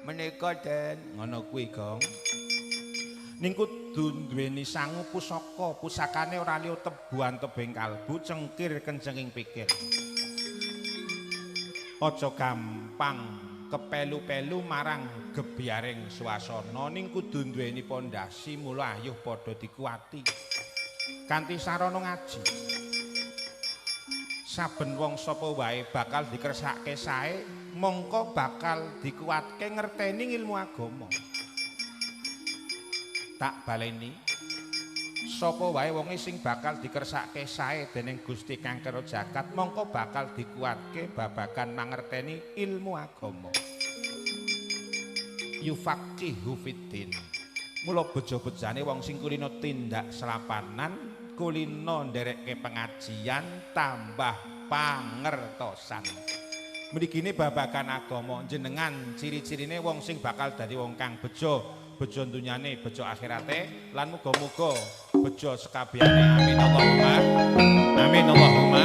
Menika, Den. Ngono kuwi, Gong. Ning kudu duweni sangu pusaka, pusakane ora liya tebuan tebing kalbu, cengkir kencenging pikir. Aja gampang kepelu-pelu marang gebyaring swasana, ning kudu duweni pondasi, mula ayuh padha dikuati kanthi sarana ngaji. Saben wong sapa wae bakal dikersake sae, mongko bakal dikuatke ngerteni ilmu agama. Tak baleni, sapa wae wonge sing bakal dikersake sae dening Gusti Kang Kera Jagat, mongko bakal dikuatke babagan mangerteni ilmu agama. Yufaqihu fiddin. Mula beja-bejane wong sing kulino tindak selapanan, kulino nderekke pengajian, tambah pangertosan. Mrikine babagan agama jenengan ciri-cirine wong sing bakal dadi wong kang bejo, bejo dunyane, bejo akhirate, lan muga-muga bejo sekabehane. Amin Allahumma. Amin Allahumma.